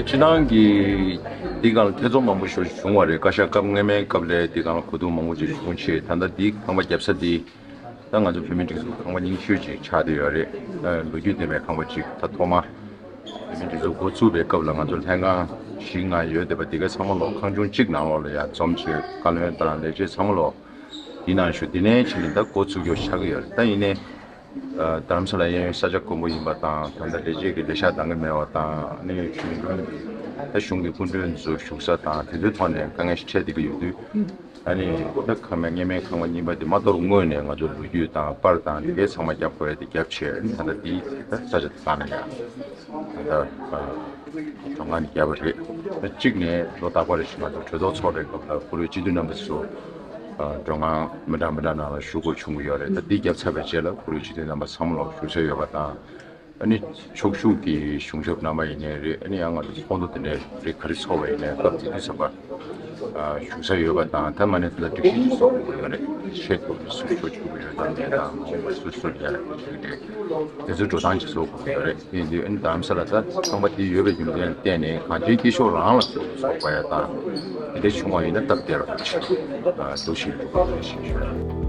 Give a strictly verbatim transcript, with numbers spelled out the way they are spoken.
སྤྱིར་བཏང་གི་འདི་སྒང་ལ་ཐེ་ཚོམ་མང་པོ་ཞིག་བྱུང་བ་རེད། བཀའ་ཤག་སྐབས་སྔོན་མའི་སྐབས་ལས་འདི་སྒང་ལ་གོ་བསྡུར་མང་པོ་ཅིག་བྱུང་བྱས། ད་ལྟ་འདི་ཁང་པ་བརྒྱབ་ས་འདི་ད་ང་ཚོ་བོད་མིའི་སྒྲིག་འཛུགས་ཁང་པ་རྙིང་ཤོས་ཅིག་ཆགས་བསྡད་ཡོད་རེད། ལོ་རྒྱུས་ལྡན་པའི་ཁང་པ་ཅིག་ད་ཐོག་མ་བོད་མིའི་སྒྲིག་འཛུགས་འགོ་བཙུགས་པའི་སྐབས་ལ་ང་ཚོ་ལྷན་ཁང་བཞི་ལྔ་ཡོད་བསྡད་པ་འདི་ག་ཚང་མ་ལོག་ཁང་ཆུང་གཅིག་ནང་ལོགས་ལ་ཡར་འཛོམས་བྱས། བཀའ་བློན་དང་ལས་བྱེད་ཚང་མ་ལོག་འདི་ནང་བཞུགས། འདི་ནས་ཕྱིན་ནས་ད་འགོ་ཚུགས་རྒྱུ་ཆགས་ཀྱི་ཡོད་རེད། ད་ཡིན་ནའི་རྡ་རམ་ས་ལ་གཡས་གཡོན་ས་ཆ་དཀོན་པོ་ཡིན་པ་དང་། ད་ལྟ་ལས་བྱེད་ཀྱི་ལས་ཤག་འདང་གི་མེད་པ་དང་། ཨ་ནི་གཞུང་གྲོན་གྱི་ད་གཞུང་གི་སྐུ་མགྲོན་ཚོ་བཞུགས་ས་དང་དེ་ཚོའི་ཐོག་ནས་དཀའ་ངལ་ཞིག་འཕྲད་བསྡད་ཀྱི་ཡོད་དུས། ཨ་ནི་ད་ཁང་པ་སྔོན་མའི་ཁང་པ་རྙིང་པ་དེ་མ་གཏོགས་སྔོན་ནས་ང་ཚོ་ལོ་རྒྱུས་དང་པར་དང་དེ་གའི་ཚང་མ་རྒྱབ་དགོས་ཡ་དེ་རྒྱབ་བྱས། ཨ་ནི་ད་ལྟ་དེའི་ད་ས་ཆ་དེ་བཏང་ནས་ཡ་ད་ལྟ་མགྲོན་ཁང་ནས་བརྒྱབ་པ་རེད། གཅིག་ནས་ལོ་རྟག་པར་རེ་བཞིན་ང་ཚོ་གྲོས་ཚོགས་ཚོགས་པའི་སྐབས་ལ་བཀུར་འོས་སྤྱི་འཐུས་རྣམ་པ་ཚོ་མགྲོན་ཁང་མི་འདྲ་མི་འདྲ་ནང་ལ་བཞུགས་དགོས་བྱུང་གི་ཡོད་རེད། ད་འདི་བརྒྱབ་ཚར་བའི་རྗེས་ལ་བཀུར་འོས་སྤྱི་འཐུས་རྣམ་པ་ཚང་མ་ལོག་བཞུགས་ས་ཡོད་པ་དང་། ཨ་ནི་ཕྱོགས་བཞུགས་ཀྱི་གཞུང་ཞབས་རྣམ་པ་ཡིན་ནའི་རེད། ཨ་ནི་ཡང་ང་ཚོ་ཚོགས་འདུ་དེ་འདྲའི་རིགས་ག་རེ་ཚོགས་པ་ཡིན་ནའི་སྐབས་དེ་དུས་ཙམ་པ་བཞུགས་ས་ཡོད་པ་དང་། ད་མ་ནས་ད་ལྟ་སྒྲིག་གཞི་ཅིག་བཟོ་དགོས་ཀྱི་ཡོད་རེད། ཆེད་དུ་སུ་ཕྱོགས་བཞུགས་ཀྱི་ཡོད་དམ་མེད་དང་། མ་འོངས་པ་སུ་སུ་ཡར་བཞུགས་ཏེ་དེ་ཚོའི་འགྲོ་སྟངས་ཅིག་བཟོ་དགོས་ཀྱི་ཡོད་རེད། དེ་ཡིན་དུས་ཨ་ནི་རྡ་རམ་ས་ལ་ད་ཁང་པ་དེ་ཡོད་པའི་རྒྱུ་མཚན་བརྟེན་ནས་གངས་ཅན་སྐྱིད་ཤོག་རང་ལ་ཚོགས་པ་ཡ་དང་དེ་འདྲ་བྱུང་བ་ཡིན་ན་སྟབས་བདེ་རོགས་ཅིག་འདུག་ཞེས་འདུག་ཞེས་ཞུ།